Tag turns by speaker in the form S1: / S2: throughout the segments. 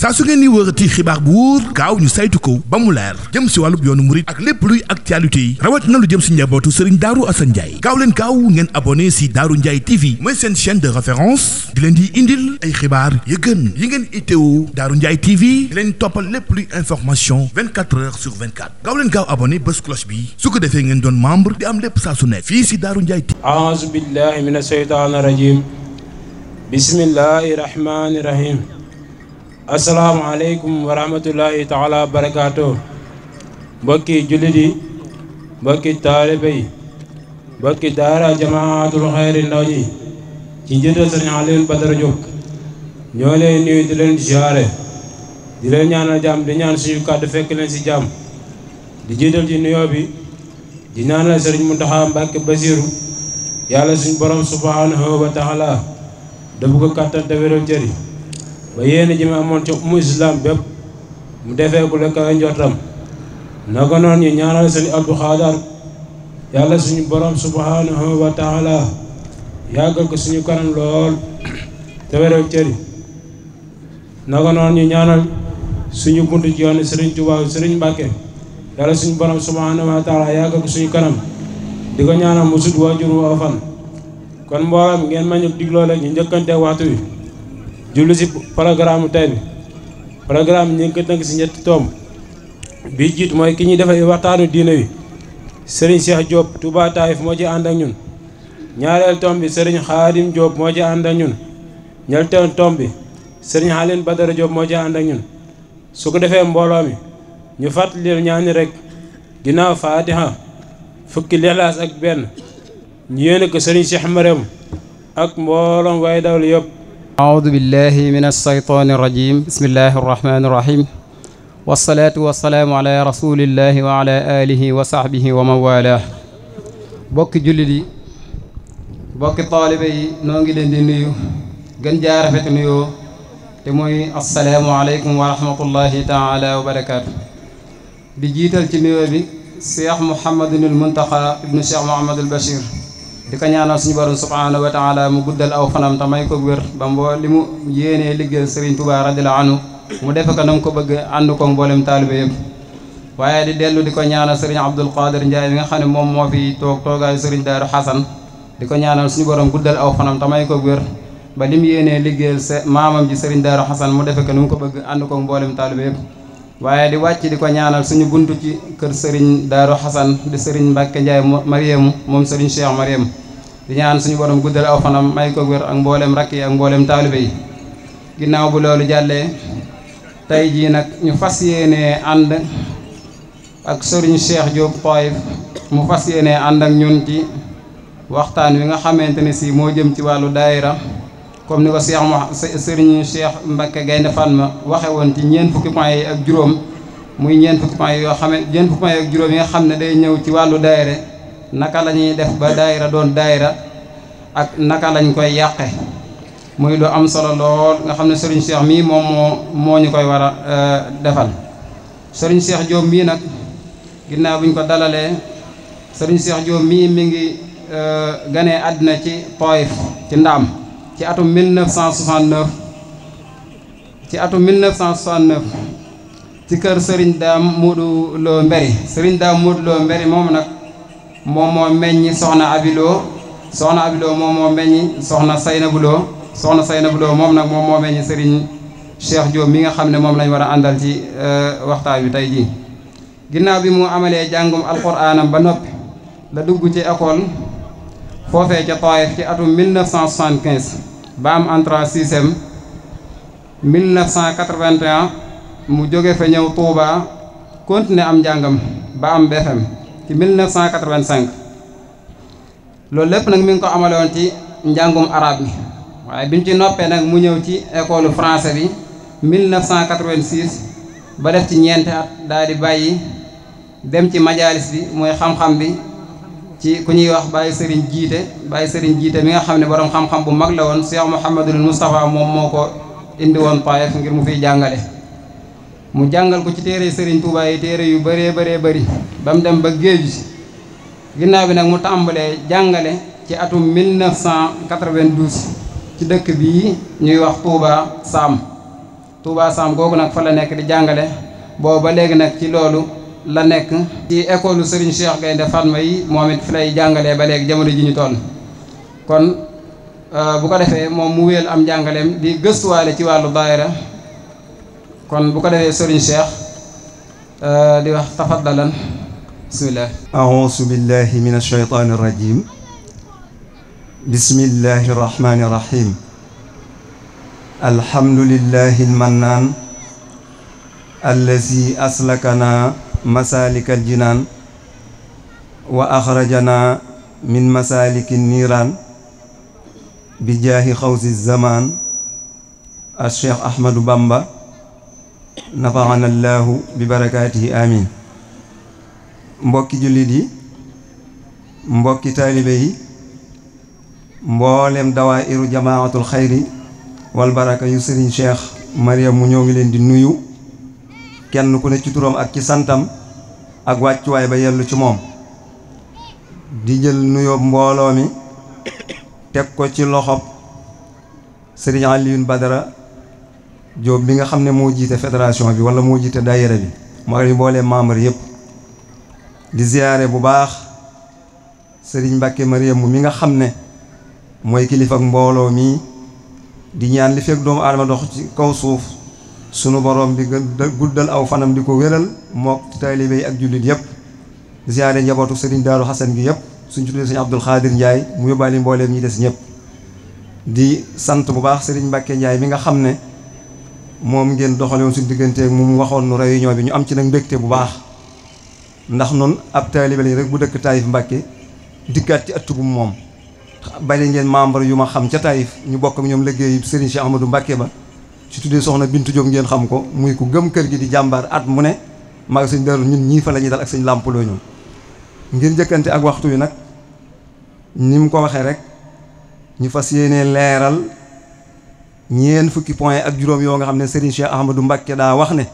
S1: saa su ngeen ni wërati xibaar bu wóor gaaw ñu saytu ko ba mu leer jëm si wàllub yoonu murit ak lépp luy actualité yi rawat na lu jëm si njabootu Serigne Darou Assane Ndiaye gaaw leen gaaw ngeen abonné si Darou Ndiaye TV mooy seen chaîne de référence di leen di indil ay xibaar yu gën yi ngeen itteewu Darou Ndiaye TV di leen toppal lépp luy information 24 heures sur 24 gaaw leen gaaw abonné bés cloche bi su ko defee ngeen doon membre di am lépp saa su ne fii si Darou Ndiaye TV.
S2: A'uuzu billahi mina shaytaani rajiim bismillahi rahmaani rahiim. asalaamaaleykum wa rahmatullahi taala wa barakaatu. mbokki jullit yi mbokki taalibe yi mbokki daara jamaatul xayri ndaw ñi ci njiital Sëriñ Aliou Badara Diop ñoo leen nuyu di leen ziyaare di leen ñaanal jàmm di ñaan suñu kàddu fekk leen si jàmm di jiital ci nuyoo bi di ñaanal Sëriñ Muntaxa Mbàkke Basiiru yàlla suñu borom subhanahu wa taala dafa ko kàttan te wéral cëri ba yéene ji ma amoon ci islam bépp mu defee ku lekk ay njortam naka noonu ñu ñaanal Sëriñ Abdou Khadar yàlla suñu borom subhanahu wa taala yàggal ko suñu kanam lool te wéral cëri naka noonu ñu ñaanal suñu buntu ci yoonu Sëriñ Tuubaa Sëriñ Mbàkke yàlla suñu borom subhanahu wa taala yàggal ko suñu kanam di ko ñaanal mu sut waajur woo fan kon mboolem ngeen ma ñu digloo la ñu njëkkante waxtu wi julli si programme tey bi programme ñu ngi ko tënk si ñetti tomb bi jiitu mooy ki ñuy defee waxtaanu diine wi Serigne Cheikh Diop Touba Taïf moo ci ànd ak ñun ñaareel tomb bi Serigne Khadim Diop moo ci ànd ak ñun ñetteel tomb bi Serigne Aliou Badara Diop moo ci ànd ak ñun su ko defee mbooloo mi ñu fàttali ñaani rek ginnaaw Fatiha fukki Lixlaas ak benn ñu yéene ko Serigne Cheikh Mariam ak mbooloom waaye dawlu yëpp.
S3: أعوذ بالله من الشيطان الرجيم بسم الله الرحمن الرحيم والصلاة والسلام على رسول الله وعلى آله وصحبه ومن والاه bokki jullit yi bokki taalibe yi noo ngi leen di nuyu gën jaa rafet nuyoo te mooy assalaamu aleykum wa rahmatullahi taala wa barakaatu di jiital ci nuyoo bi Cheikh Mouhamadul Muntaxa ibnu Cheikh Mouhamadul Bachir di ko ñaanal suñu borom subhanahu wa taala mu guddal aw fanam te may ko wér ba li mu yéenee liggéeyal Serigne Touba radiyallahu anhu mu defe ko na mu ko bëgg ànd ko mboolem taalibe yëpp waaye di dellu di ko ñaanal Serigne Abdoul Qadir Ndiaye bi nga xam ne moom moo fi toogaayu Serigne Darou Assane di ko ñaanal suñu borom guddal aw fanam te may ko wér ba li mu yéenee liggéeyal maamam ji Serigne Darou Assane mu defe ko na mu ko bëgg ànd ko mboolem taalibe yëpp waaye di wàcc di ko ñaanal suñu buntu ci kër Serigne Darou Assane di Serigne Mbacke Ndiaye Mariam moom Serigne Cheikh Mariam di ñaan suñu borom guddal aw fanam may ko wér ak mboolem rakk yi ak mboolem taalibe yi ginnaaw bu loolu jàllee tey jii nag ñu fas yéenee ànd ak Serigne Cheikh Diop Taïf mu fas yéenee ànd ak ñun ci waxtaan wi nga xamante ne si moo jëm ci wàllu daayira comme ni ko Serigne Cheikh Mbacke Gaynde Fatma waxe woon ci ñeent fukki point yi ak juróom muy ñeent fukki point yoo xam ne ñeent fukki point yi ak juróom yi nga xam ne day ñëw ci wàllu daayira naka la ñuy def ba daayira doon daayira ak naka lañ koy yàqe muy lu am solo lool nga xam ne Serigne Cheikh mii moom moo ñu koy war a defal Serigne Cheikh Diop mii nag ginnaaw bu ñu ko dalalee Serigne Cheikh Diop mii mi ngi ganee àddina ci Taïf ci Ndaam ci atum 1969 ci kër Serigne Dame Modou Lo Mbéri Serigne Dame Modou Lo Mbéri moom nag moom moo meññi soxna Abilo moom moo meññi soxna Saynabu Lo moom nag moom moo meññi Serigne Cheikh Diop mi nga xam ne moom lañ war a àndal ci waxtaan bi tey jii ginnaaw bi mu amalee jàngum alquraanam ba noppi la dugg ci école foofee ca Taïf ci atum 1975 ba am entrée en sixième 1981 mu jóge fa ñëw Touba continuer am njàngam ba am BFM ci 1985 loolu lépp nag mi ngi ko amaloon ci njàngum arab mi waaye bi mu ci noppee nag mu ñëw ci école français bi 1986 ba def ci ñeenti at daal di bàyyi dem ci majalis bi mooy xam-xam bi ci ku ñuy wax Baye Serigne Jiite mi nga xam ne borom xam-xam bu mag la woon Cheikh Mouhamadul Moustapha moom moo ko indi woon Taïf ngir mu fiy jàngale mu jàngal ko ci téere Serigne Touba yi téere yu bëree bëri ba mu dem ba géej ginnaaw bi nag mu tàmbalee jàngale ci atum 1992 ci dëkk bii ñuy wax Touba Sam Touba Sam googu nag fa la nekk di jàngale boobu ba léegi nag ci loolu la nekk ci école Serigne Cheikh Gaynde Fatma yi moom it fi lay jàngalee ba léegi jamono ji ñu toll kon bu ko defee moom mu wéel am jàngaleem di gëstuwaale ci wàllu daayira kon bu ko defee Serigne Cheikh di wax tafaddalan bismillah
S4: a'uuzu billahi min ash-shaytaani rajim bismillahi rahmaani rahim alhamdulillahi al-mannaan allazi aslakana masaalikal jinaan wa axrajana min masaaliki niiraan bi jaahi xawsi zamaan al-Cheikh Ahmadou Bamba nafaana allahu bi barakaatihi amin mbokki jullit yi mbokki taalibe yi mboolem dawaa'iru jamaatul xayri wal baraka yu Serigne Cheikh Mariam mu ñoo ngi leen di nuyu kenn ku ne ci turam ak ci santam ak wàccuwaay ba yellu ci moom di jël nuyoo mbooloo mi teg ko ci loxob Serigne Alioune Badara Diop bi nga xam ne moo jiite fédération bi wala moo jiite daayira bi moo ngi mbooleem membre yëpp di ziyaare bu baax Serigne Mbacke Mariam mi nga xam ne mooy kilifa ak mbooloo mi di ñaan li fekk doomu aadama dox ci kaw suuf sunu borom di guddal aw fanam di ko wéral mook taalibe yi ak jullit yëpp di ziyaare njabootu Serigne Darou Hassan gi yëpp suñ tuddee Serigne Abdoul Khadir Ndiaye mu yóbbaale mbooleem ñi des ñëpp di sant bu baax Serigne Mbacke Ndiaye mi nga xam ne moom ngeen doxale woon suñu digganteeg mu waxoon nu réunion bi ñu am ci nag mbégte bu baax ndax noonu ab taalibe lañ rek bu dëkk Taïf Mbacke dikkaat ci ëtt bu moom bari ngeen membre yu ma xam ca Taïf ñu bokk ak ñoom liggéey Serigne Cheikh Ahmadou Mbacke ba ci tuddee soxna Bintu Diop ngeen xam ko muy ku gëm kër gi di jàmbaar at mu ne maag sëñ Darou ñun ñii fa la ñuy dal ak sëñ làmpaloo ñoom ngir njëkkante ak waxtu wi nag ni mu ko waxee rek ñu fas yéene leeral ñeen fukki point ak juróom yoo nga xam ne Serigne Cheikh Ahmadou Mbacke daa wax ne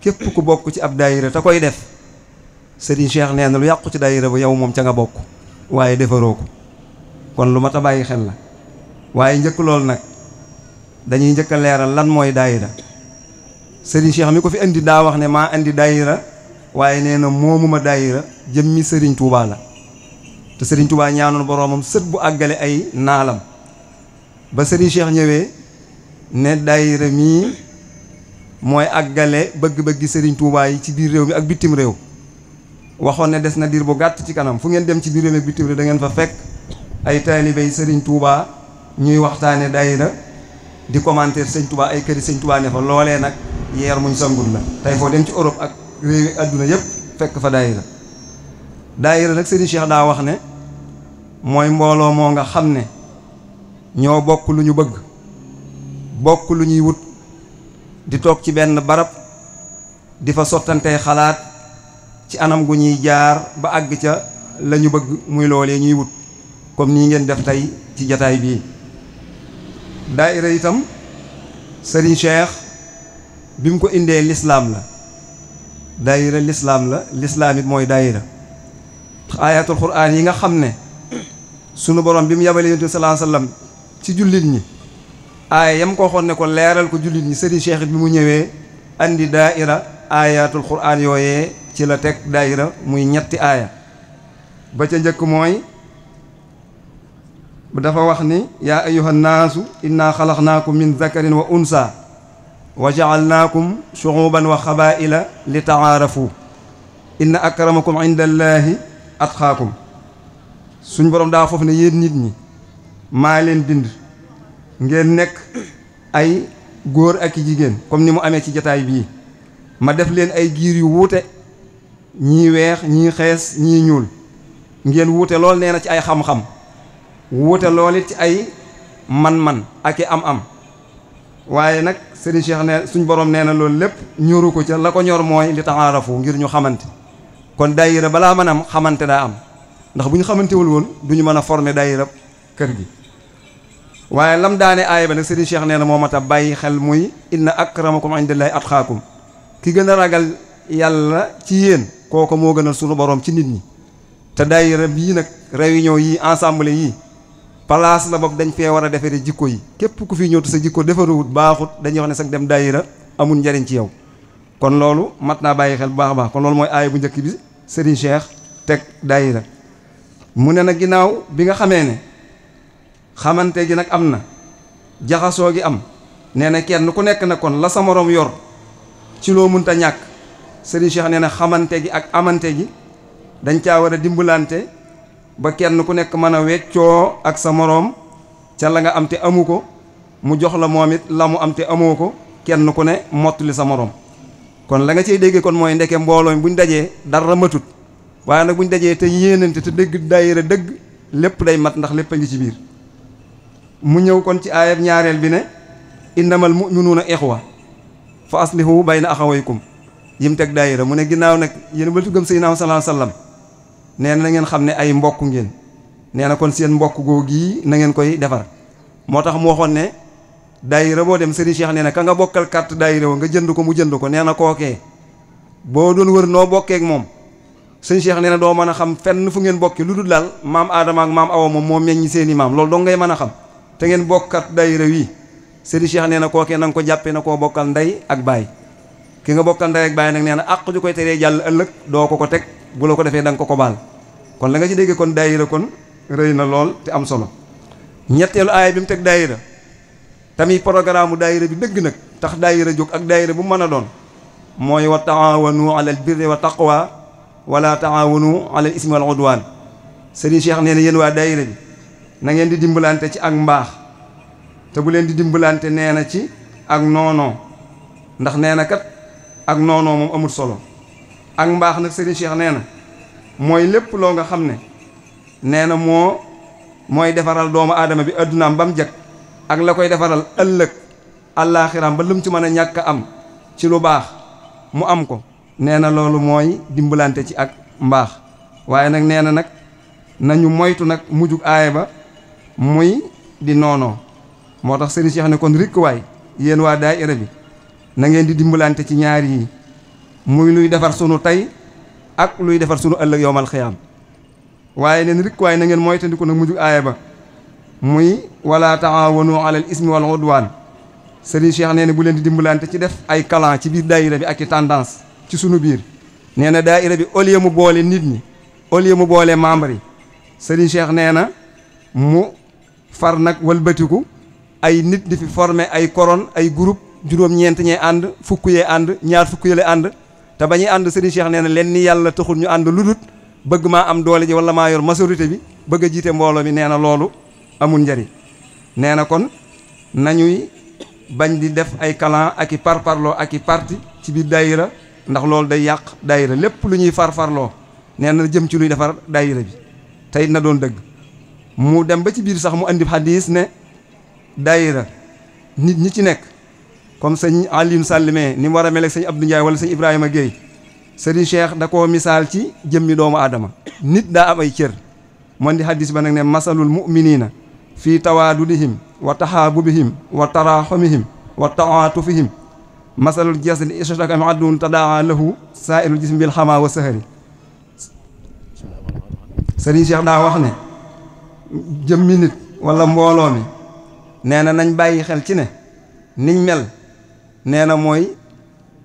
S4: képp ku bokk ci ab daayira te koy def Serigne Cheikh nee na lu yàqu ci daayira ba yow moom ca nga bokk waaye defaroo ko kon lu mat a bàyyi xel la waaye njëkk loolu nag dañuy njëkk a leeral lan mooy daayira Serigne Cheikh mi ko fi indi daa wax ne maa indi daayira waaye nee na moomuma daayira jëmmi Serigne Touba la te Serigne Touba ñaanoon boroomam sët bu àggale ay naalam ba Serigne Cheikh ñëwee ne daayira mii mooy àggale bëgg-bëggi Serigne Touba yi ci biir réew mi ak bitim réew waxoon ne des na diir bu gàtt ci kanam fu ngeen dem ci biir réew mi ak bitim réew da ngeen fa fekk ay taalibey Serigne Touba ñuy waxtaane daayira di commentaire Serigne Touba ay këri Serigne Touba ne fa loolee nag yeer muñ sangul la tey foo dem ci Europe ak réewi adduna yëpp fekk fa daayira nag Serigne Cheikh daa wax ne mooy mbooloo moo nga xam ne ñoo bokk lu ñu bëgg bokk lu ñuy wut di toog ci benn barab di fa sottantey xalaat ci anam gu ñuy jaar ba àgg ca la ñu bëgg muy loolee ñuy wut comme nii ngeen def tey ci jataay bii daayira itam Serigne Cheikh bi mu ko indee lislaam la daayira lislaam la lislaam it mooy daayira ayatul quraan yi nga xam ne sunu borom bi mu yabale yonent bi sallallahu alayhi wasallam ci jullit ñi aaya yam ko waxoon ne ko leeral ko jullit ñi Serigne Cheikh bi mu ñëwee andi daayira ayatul quraan yooyee ci la teg daayira muy ñetti aaya ba ca njëkk mooy dafa wax ni yaa ayyuhan naasu inna xalaqnaakum min zakarin wa unsa wa ja'alnaakum shu'uban wa xabaa'ila li ta'aarafu inna akramakum inda allaahi atqaakum suñ borom daa foofu ne yéen nit ñi maa leen bind ngeen nekk ay góor ak i jigéen comme ni mu amee ci jataay bii ma def leen ay giir yu wuute ñii weex ñii xees ñii ñuul ngeen wuute lool nee na ci ay xam-xam wuute lool it ci ay man-man ak i am-am waaye nag Serigne Cheikh ne suñ borom nee na loolu lépp ñoru ko ca la ko ñor mooy li taxaarafu ngir ñu xamante kon daayira balaa mën a xamante daa am ndax bu ñu xamantewul woon du ñu mën a former daayira kër gi waaye lam daane aaya ba nag Serigne Cheikh nee na moo mat a bàyyi xel muy inna akramakum indallahi atqaakum ki gën a ragal yàlla ci yéen kooku moo gënal sunu borom ci nit ñi te daayira bii nag réunion yi ensemble yi place la bopp dañ fee war a defaree jikko yi képp ku fi ñëw te sa jikko defaruwut baaxut dañuy wax ne sax dem daayira amul njariñ ci yow kon loolu mat naa bàyyi xel bu baax a baax kon loolu mooy aaya bu njëkk bi Serigne Cheikh teg daayira mu ne nag ginnaaw bi nga xamee ne xamante gi nag am na jaxasoo gi am nee na kenn ku nekk na kon la sa moroom yor ci loo mënta ñàkk Serigne Cheikh nee na xamante gi ak amante gi dañ caa war a dimbalante ba kenn ku nekk mën a weccoo ak sa moroom ca la nga am te amu ko mu jox la moom it la mu am te amoo ko kenn ku ne mottali sa moroom kon la nga ciy déggee kon mooy ndeke mbooloo mi buñ dajee dara matut waaye nag buñ dajee te yéenante te dëgg daayira dëgg lépp day mat ndax lépp a ngi ci biir mu ñëw kon ci aayab ñaareel bi ne innamal mu'minuuna ixwa fa aslihu bayna axawaykum yim teg daayira mu ne ginnaaw nag yéen ba gëm Seydina sallallahu alayhi wasallam nee na ngeen xam ne ay mbokk ngeen nee na kon seen mbokk googu yi na ngeen koy defar moo tax mu waxoon ne daayira boo dem Serigne Cheikh nee na ka nga bokkal carte daayira wo nga jënd ko mu jënd ko nee na kookee boo doon wër noo bokkee ak moom Serigne Cheikh nee na doo mën a xam fenn fu ngeen bokki lu dul daal maam Adama ak maam Awa moom moo meññ seeni maam loolu doo ngay mën a xam te ngeen bokk carte daayira wii Serigne Cheikh nee na kookee na nga ko jàppee na koo bokkal ndey ak baay ki nga bokkal ndey ak baay nag nee na àq ju koy teree jàll ëllëg doo ko teg bu la ko defee da nga ko baal kon la nga ci déggee kon daayira kon rëy na lool te am solo ñetteelu aaya bi mu teg daayira tamit programme daayira bi dëgg nag tax daayira jóg ak daayira bu mën a doon mooy wa taawanu alal birri wa taqwa wala taawanu alal ismi wal udwan Serigne Cheikh nee na yéen waa daayira bi na ngeen di dimbalante ci ak mbaax te bu leen di dimbalante nee na ci ak noonoo ndax nee na kat ak noonoo moom amul solo ak mbaax nag Serigne Cheikh nee na mooy lépp loo nga xam ne nee na mooy defaral doomu aadama bi addunaam ba mu jag ak la koy defaral ëllëg àllaaxiraam ba lu mu ci mën a ñàkk am ci lu baax mu am ko nee na loolu mooy dimbalante ci ak mbaax waaye nag nee na nag nañu moytu nag mujjug aaya ba muy di noonoo moo tax Serigne Cheikh ne kon rikk waay yéen waa daayira bi na ngeen di dimbalante ci ñaar yi muy luy defar sunu tey ak luy defar sunu ëllëg yowmal xiyaam waaye neen rikk waay na ngeen moytandiku nag mujjug aaya ba muy wala taawanu alal ismi wal udwan Serigne Cheikh nee na bu leen di dimbalante ci def ay clan ci biir daayira bi ak i tendance ci sunu biir nee na daayira bi au lieu mu boole nit ñi au lieu mu boole membre yi Serigne Cheikh nee na mu far nag walbatiku ay nit di fi former ay koron ay groupe juróom-ñeent ñee ànd fukk yee ànd ñaar fukk yee ànd te ba ñuy ànd Serigne Cheikh nee na leen ni yàlla taxul ñu ànd lu dut bëgg maa am doole ji wala maa yor majorité bi bëgg a jiite mbooloo mi nee na loolu amul njariñ nee na kon nañuy bañ di def ay clan ak i parparloo ak i parti ci biir daayira ndax loolu day yàq daayira lépp lu ñuy farfarloo nee na jëm ci luy defar daayira bi tey na doon dëgg mu dem ba ci biir sax mu andi xadiis ne daayira nit ñi ci nekk comme sëñ Alioune Sallmé ni mu war a mel ak sëñ Abdou Ndiaye wala sëñ Ibrahima Guèye Serigne Cheikh da koo misaal ci jëmmi doomu aadama nit daa am ay cër mu andi xadiis ba nag ne masalul mu'minina fii tawaadudihim wa taxaabubihim wa taraxumihim wa taatufihim masalul jasadi ishtaka adun tadaa lahu saairul jismi bil xamaa wa sahari Serigne Cheikh daa wax ne jëmmi nit wala mbooloo mi nee na nañ bàyyi xel ci ne niñ mel nee na mooy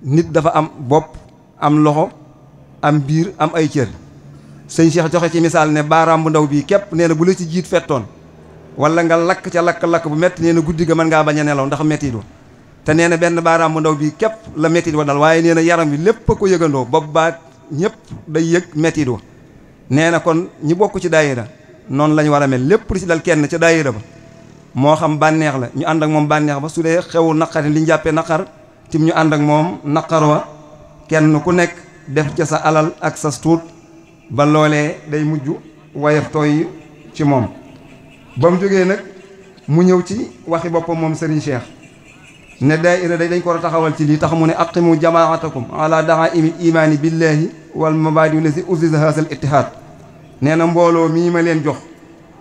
S4: nit dafa am bopp am loxo am biir am ay cër sëñ Cheikh joxe ci misaal ne baaraam bu ndaw bii képp nee na bu la ci jiit fettoon wala nga lakk ca lakk-lakk bu metti nee na guddi ga mën ngaa bañ a nelaw ndax mettit wa te nee na benn baaraam bu ndaw bii képp la mettit wa dal waaye nee na yaram wi lépp a ko yëgandoo bopp baat ñëpp day yëg mettit wa nee na kon ñi bokk ci daayira noonu lañu war a mel lépp lu ci dal kenn ca daayira ba moo xam bànneex la ñu ànd ak moom bànneex ba su dee xewu naqari li ñu jàppee naqar tim ñu ànd ak moom naqar wa kenn ku nekk def ca sa alal ak sa tuut ba loolee day mujj wayaf tooy ci moom ba mu jógee nag mu ñëw ci waxi boppam moom Serigne Cheikh ne daayira day dañ ko war a taxawal ci lii tax mu ne aqimu jamaatakum ala da'aimil imaani billahi wal mabadi lasi ussisa hasal ittihad nee na mbooloo mii ma leen jox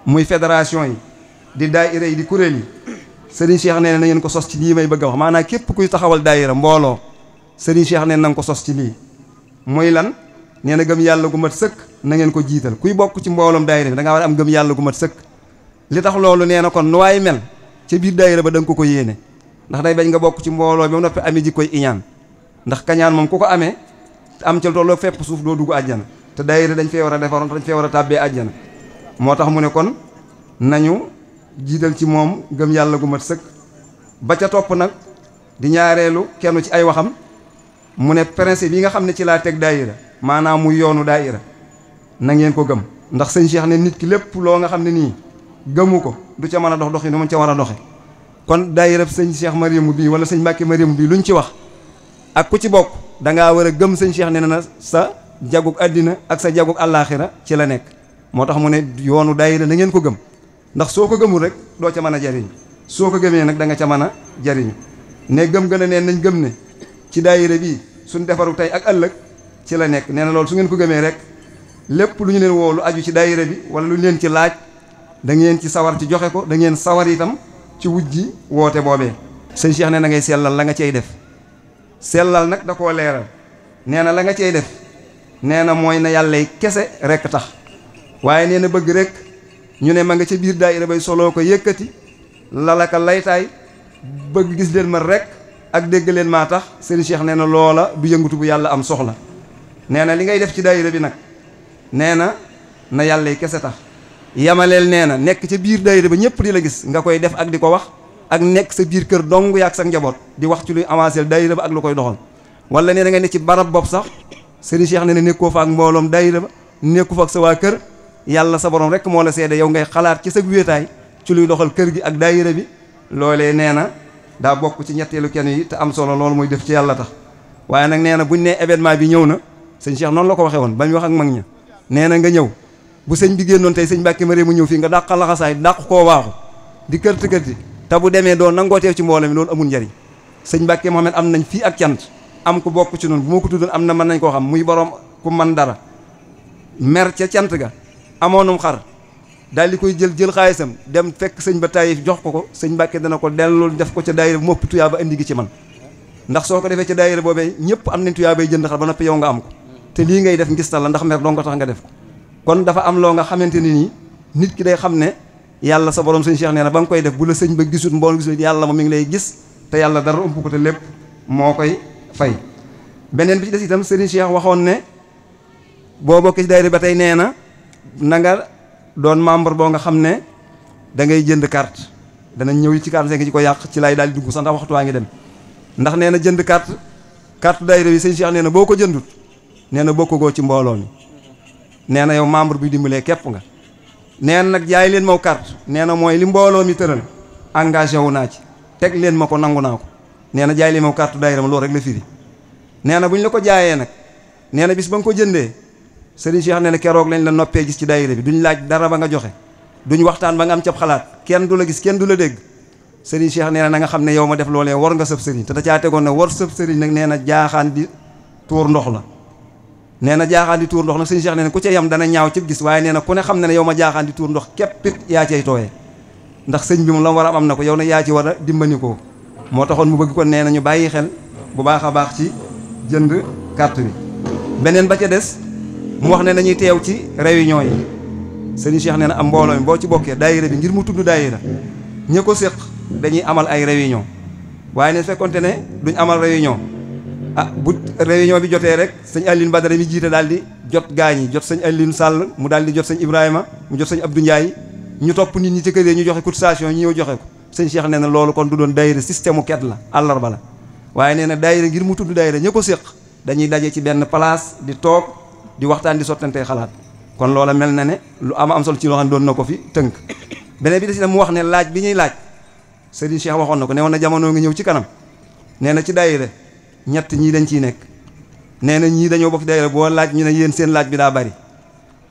S4: muy fédération yi di daayira yi di kuréel yi Serigne Cheikh nee na ngeen ko sos ci lii may bëgg a wax maanaam képp kuy taxawal daayira mbooloo Serigne Cheikh nee na nga ko sos ci lii mooy lan nee na gëm yàlla gu mat sëkk na ngeen ko jiital kuy bokk ci mbooloom daayira bi da ngaa war a am gëm yàlla gu mat sëkk li tax loolu nee na kon nu waay mel ca biir daayira ba da nga ko yéene ndax day bañ nga bokk ci mbooloo ba noppi amee ji koy iñaan ndax kañaan moom ku ko amee am ca tolloo fépp suuf doo dugg àjjana te daayira dañ fee war a defaroon dañ fee war a tàbbee àjjana moo tax mu ne kon nañu jiital ci moom gëm yàlla gu mat sëkk ba ca topp nag di ñaareelu kenn ci ay waxam mu ne principe yi nga xam ne ci laa teg daayira maanaam muy yoonu daayira na ngeen ko gëm ndax sëñ Cheikh ne nit ki lépp loo nga xam ne nii gëmu ko du ca mën a dox doxi nu mu ca war a doxe kon daayira sëñ Cheikh Mariamu bii wala sëñ Mbàkke Mariamu bii luñ ci wax ak ku ci bokk dangaa war a gëm sëñ Cheikh ne na sa jagug àddina ak sa jagug àllaaxira ci la nekk moo tax mu ne yoonu daayira na ngeen ko gëm ndax soo ko gëmul rek doo ca mën a jariñ soo ko gëmee nag da nga ca mën a jariñ ne gëm gën a neen nañ gëm ne ci daayira bii suñ defaru tey ak ëllëg ci la nekk nee na loolu su ngeen ko gëmee rek lépp lu ñu leen woo lu aju ci daayira bi wala lu ñu leen ci laaj da ngeen ci sawar ci joxe ko da ngeen sawar itam ci wujji woote boobee sëñ Cheikh nee na ngay sellal la nga cay def sellal nag da koo leeral nee na la nga cay def nee na mooy na yàllay kese rek tax waaye nee na bëgg rek ñu ne ma nga ca biir daayira bay soloo ko yëkkati lalaka laytaay bëgg gis leen ma rek ak dégg leen maa tax sëñ Cheikh nee na loola du yëngutu bu yàlla am soxla nee na li ngay def ci daayira bi nag nee na yàllay kese tax yamaleel nee na nekk ca biir daayira ba ñëpp di la gis nga koy def ak di ko wax ak nekk sa biir kër dong yaak sa njaboot di wax ci luy avancé daayira ba ak lu koy doxal wala nee na nga ne ci barab bopp sax sëriñ Cheikh nee na nekkoo fa ak mbooloom daayira ba nekku fa ak sa waa kër yàlla sa borom rek moo la seede yow ngay xalaat ci sa wéetaay ci luy doxal kër gi ak daayira bi loolee nee na daa bokk ci ñetteelu kenn yi te am solo loolu mooy def ci yàlla tax waaye nag nee na buñ nee événement bi ñëw na sëñ Cheikh noonu la ko waxee woon ba ñu wax ak mag ña nee na nga ñëw bu sëñ bi génnoon tey sëñ Mbàkke Mariamu ñëw fii nga dàq laxasaay dàq koo waaxu di kërti kërti te bu demee doon nangoo teew ci mbooloo mi loolu amul njariñ sëñ Mbàkke Mohamed am nañ fii ak cant am ku bokk ci noonu bu ma ko tuddoon am na mën nañ koo xam muy borom ku man dara mer ca cant ga amoonum xar daal di koy jël xaalisam dem fekk sëñ ba Taayif jox ko sëñ Mbàkke dana ko delloo def ko ca daayira bu mopp tuyaa ba indi gi ci man ndax soo ko defee ca daayira boobee ñëpp am nañ tuyaa bay jënd xar ba noppi yow nga am ko te lii ngay def ngistal la ndax mer doo nga tax nga def ko kon dafa am loo nga xamante ni nii nit ki day xam ne yàlla sa borom sëñ Cheikh nee na ba nga koy def bu la sëñ ba gisut mbooloo gisul yàlla moom mi ngi lay gis te yàlla dara ëmp ko te lépp moo koy fay beneen bi ci des itam sëriñ Cheikh waxoon ne boo bokkee ci daayira ba tey nee na nga doon membre boo nga xam ne da ngay jënd carte danañ ñëw ci 45 ci ko yàq ci lay daal di dugg sax ndax waxtu waa ngi dem ndax nee na jënd carte daayira bi sëñ Cheikh nee na boo ko jëndut nee na bokkugoo ci mbooloo mi nee na yow membre bi dimbalee képp nga nee na nag jaay leen maw carte nee na mooy li mbooloo mi tëral engagé wu naa ci teg leen ma ko nangu naa ko nee na jaay leen maw carte daayira ma loolu rek la firi nee na bu ñu la ko jaayee nag nee na bis ba nga ko jëndee sëriñ Cheikh nee na keroog lañ la noppee gis ci daayira bi duñ laaj dara ba nga joxe duñ waxtaan ba nga am cab xalaat kenn du la gis kenn du la dégg sëriñ Cheikh nee na nga xam ne yow ma def loolee war nga sëb sëriñ te da caa tegoon ne war sëb sëriñ nag nee na jaaxaan di tuur ndox la nee na jaaxaan di tuur ndox nag sëriñ Cheikh nee na ku ca yam dana ñaaw ci gis waaye nee na ku ne xam ne ne yow ma jaaxaan di tuur ndox képpit yaa cay tooyee ndax sëñ bi moom la mu war a am na ko yow nag yaa ci war a dimbandikoo moo taxoon mu bëgg ko nee na ñu bàyyi xel bu baax a baax ci jënd carte bi beneen ba ca des mu wax ne nañuy teew ci réunion yi sëriñ Cheikh nee na am mbooloo mi boo ci bokkee daayira bi ngir mu tudd daayira ñi ko séq dañuy amal ay réunion waaye ne fekkonte ne duñ amal réunion bu réunion bi jotee rek sëñ Alioune Badara mi jiite daal di jot gaañi jot sëñ Alioune Sall mu daal di jot sëñ Ibrahima mu jot sëñ Abdou Ndiaye ñu topp nit ñi ci kër yi ñu joxe cotisation ñu ñëw joxe ko sëñ Cheikh nee na loolu kon du doon daayira système mu ket la àllarba la waaye nee na daayira ngir mu tudd daayira ñi ko séq dañuy daje ci benn place di toog di waxtaan di sottantee xalaat kon loola mel na ne lu am solo ci loo xam ne doon na ko fi tënk beneen bi des na mu wax ne laaj bi ñuy laaj Serigne Cheikh waxoon na ko ne woon na jamono ngi ñëw ci kanam nee na ci daayira ñett ñii dañ ciy nekk nee na ñii dañoo bokk ci daayira boo laaj ñu ne yéen seen laaj bi daa bari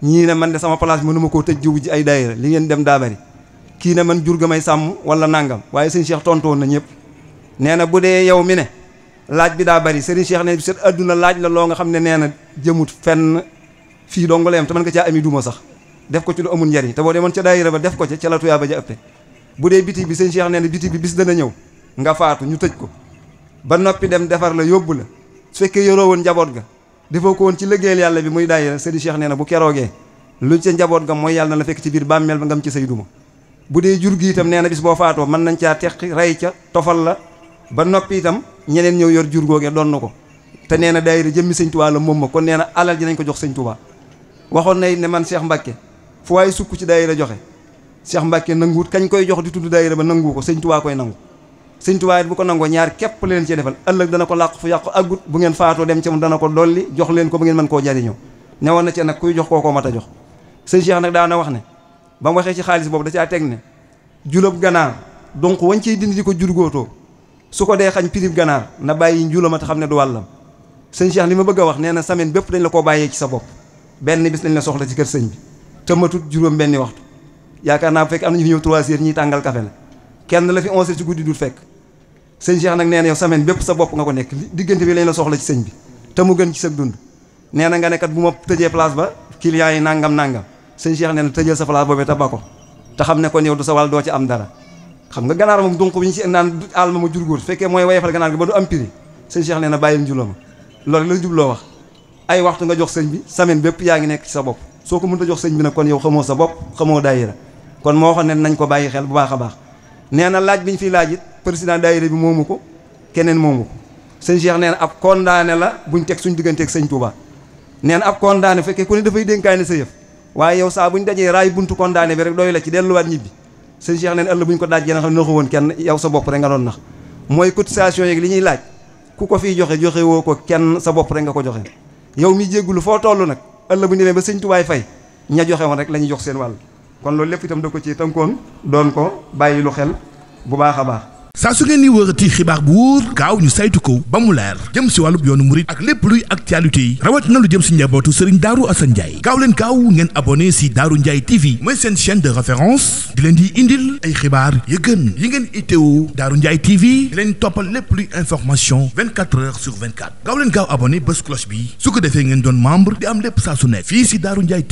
S4: ñii ne man de sama place bi mënuma koo tëj jiwu ji ay daayira li ngeen dem daa bari kii ne man jur ga may sàmm wala nangam waaye Serigne Cheikh tontu woon na ñëpp nee na bu dee yow mi ne laaj bi daa bari Serigne Cheikh ne set adduna laaj la loo nga xam ne nee na jëmut fenn fii dong la yem te mën nga caa ami duma sax def ko ci lu amul njariñ te boo demoon ca daayira ba def ko ca la tuyaa ba ja ëppe bu dee biti bi sëñ Cheikh nee na biti bi bis dana ñëw nga faatu ñu tëj ko ba noppi dem defar la yóbbu la su fekkee yoroo woon njaboot ga defoo ko woon ci liggéeyal yàlla bi muy daayira sëriñ Cheikh nee na bu keroogee lu ca njaboot ga mooy yàlla na la fekk ci biir bàmmeel ba ngam ci say duma bu dee jur gi itam nee na bis boo faatoo mën nañ caa teqi rey ca tofal la ba noppi itam ñeneen ñëw yor jur googee doon na ko te nee na daayira jëmmi sëñ Tuubaa la moom ma kon nee na alal ji nañ ko jox sëñ Tuubaa waxoon na ne man Cheikh Mbacke fu waaye sukk ci daayira joxe Cheikh Mbacke nanguwut kañ koy jox di tudd daayira ba nangu ko sëñ Tuubaa koy nangu sëñ Tuubaa it bu ko nangoo ñaar képp leen ci defal ëllëg dana ko làq fu yàqu aggut bu ngeen faatoo dem ca mu dana ko dolli jox leen ko ba ngeen mën koo jariñoo newoon na ci nag kuy jox kookoo mat a jox sëñ Cheikh nag daana wax ne ba mu waxee ci xaalis boobu da caa teg ne julab ganaar donc wañ ciy dindi di ko jurgóotoo su ko dee xañ pirib ganaar na bàyyi njulama te xam ne du wàllam sëñ Cheikh li ma bëgg a wax nee na semaine bépp dañ la koo bàyyee ci sa bopp benn bis lañ la soxla ci kër sëñ bi te matut juróom benni waxtu yaakaar naa bu fekk am na ñu fi ñëw 3 heures ñiy tàngal café la kenn la fi 11 heures ci guddi dul fekk sëñ Cheikh nag nee na yow semaine bépp sa bopp nga ko nekk diggante bi lañ la soxla ci sëñ bi te mu gën ci sa dund nee na nga nekkat bu ma tëjee place ba clients yi nangam sëñ Cheikh nee na tëjal sa place boobee te ba ko te xam ne kon yow du sa wàll doo ci am dara xam nga ganaar moom donc bi ñu ci naan àll ma jur góor fekkee mooy wayefal ganaar gi ba du am prix sëñ Cheikh nee na bàyyil njuloo ma loolu la jubloo wax ay waxtu nga jox sëñ bi semaine bépp yaa ngi nekk ci sa bopp soo ko mënta jox sëñ bi nag kon yow xamoo sa bopp xamoo daayira kon moo waxoon ne nañ ko bàyyi xel bu baax a baax nee na laaj bi ñu fiy laaj it président daayira bi moomu ko keneen moomu ko sëñ Cheikh nee na ab condamné la buñ teg suñ digganteeg sëñ Touba nee na ab condamné fekkee ku ne dafay dénkaay ne sa yëf waaye yow saa buñ dajee raay buntu condamné bi rek doy la ci delluwaat ñibbi sëñ Cheikh nee na ëllëg buñ ko daajee nga xam ne naxu woon kenn yow sa bopp rek nga doon nax mooy cotisation yeeg li ñuy laaj ku ko fiy joxe joxe woo ko kenn sa bopp rek nga ko joxe yow mi jéggulu foo toll nag ëllëg bu ñu demee ba sëñ Tubaay fay ña joxe woon rek la ñuy jox seen wàll kon loolu lépp itam da ko ci tënkoon doon ko bàyyi lu xel bu baax a baax
S1: saa su ngeen di wërati xibaar bu wóor gaaw ñu saytu ko ba mu leer jëm si wàllub yoonu murit ak lépp luy actualité yi rawat na lu jëm si njabootu Serigne Darou Assane Ndiaye gaaw leen gaaw ngeen abonné si Darou Ndiaye TV mooy seen chaîne de référence di leen di indil ay xibaar yu gën yi ngeen itteewu Darou Ndiaye TV di leen toppal lépp luy information 24 heures sur 24 gaaw leen gaaw abonné bés cloche bi su ko defee ngeen doon membre di am lépp saa su nekk fii si Darou Ndiaye